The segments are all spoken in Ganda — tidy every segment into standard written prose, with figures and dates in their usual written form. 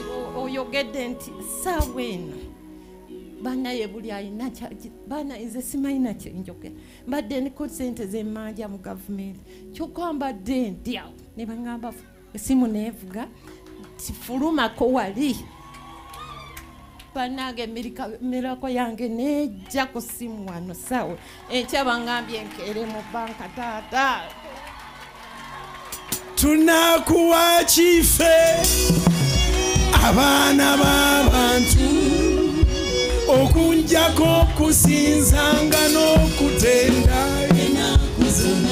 Bannange, oyogedde nti ssaawa eno bannaye buli alina, bana nze simanyi kyenjogera. Mbadde ndiko sente zemmanja mu gavumenti, kyokka mbadde ndyawo ne baŋŋamba esimu neevuga tifulumako wali. Bannange, mirako yange nejja ku simu wano sawa enkya, baŋŋambye nkeere mu banka. Taata, Tunakuwa kife abaana b'abantu okunjako okusinzanga n'okutenda?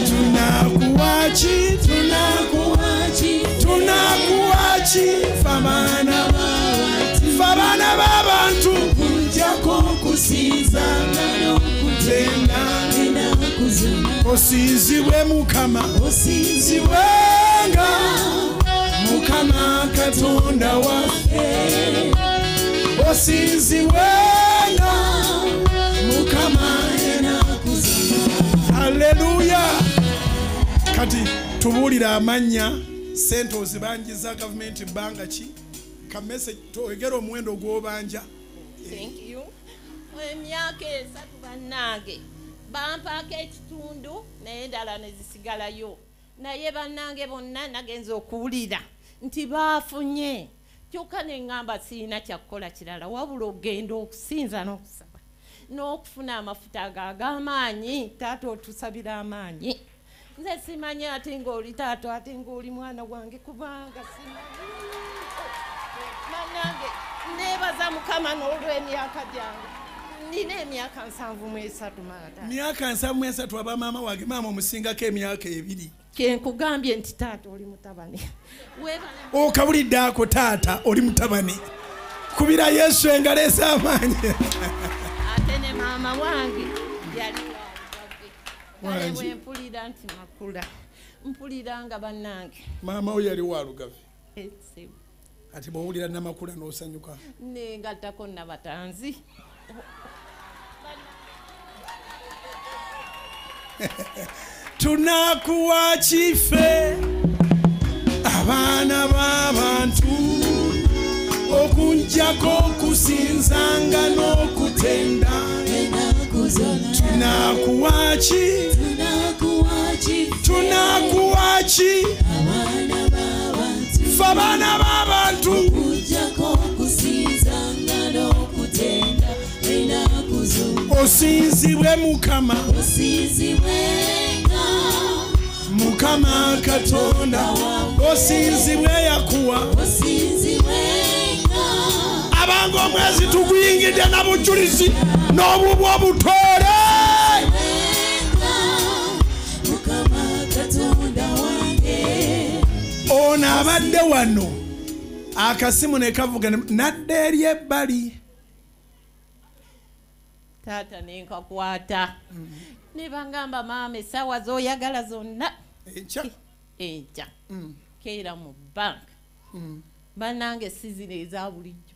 Tunakuwa ki, tunakuwa ki, tunakuwa ki fe abaana, fe abaana b'abantu okunjako okusinzanga n'okutenda? Osinzibwe Mukama, osinzibwenga Mukama Katonda waffe, osinzibwenga Mukama. Haleluya! Kati tubuulire amannya, sente ozibanjiza gavumenti bbanga ki? Kamese toyogera omuwendo gw'obanja. Thank you. Emyaka 3, bannange, bampaako ekitundu naye endala ne zisigalayo. Naye bannange bonna nagenza okuwulira nti baafunye, kyokka ne ŋŋamba sirina kyakukola kirala wabula ogenda okusinza n'okusaba n'okufuna amafuta ago ag'amaanyi. Taata, otusabira amaanyi. Nze simanyi ate ng'oli taata, ate ng'oli mwana wange, kubanga simanyi. Bannange, neebaza Mukama n'olw'emyaka gyange. Nina emyaka 73, maata. Myaka 73, aba maama wange. Maama omusingako emyaka 2. Kyenkugambye nti taata oli mutabani. Weebale. Okawulidde ako? Taata oli mutabani. Kubira Yesu engalo ez'amaanyi. Ate ne maama wange yali walugave. Kale Wangi. bwe mpulira nti makula, mpulira nga bannange. Maama we yali walugave? Etsibu. Ati bwowulira Namakula n'osanyuka? Nengattako Nabatanzi. Tunakuwa kife abaana b'abantu okunjako okusinzanga n'okutenda? Tunakuwa ki, tunakuwa ki fe abaana b'abantu? Osinzibwe Mukama, Mukama Katonda, osinzibwe Yakuwa. Abanga omwezi tuguyingidde na bujulizi n'obubwa obutoole. Ono abadde wano, akasimu ne kavuga nadda eri ebbali. Taata, nenkakwata ne bangamba, maama, essaawa z'oyagala zonna. Enkya. Enkya keera mu banka. Bannange, si zino eza bulijjo.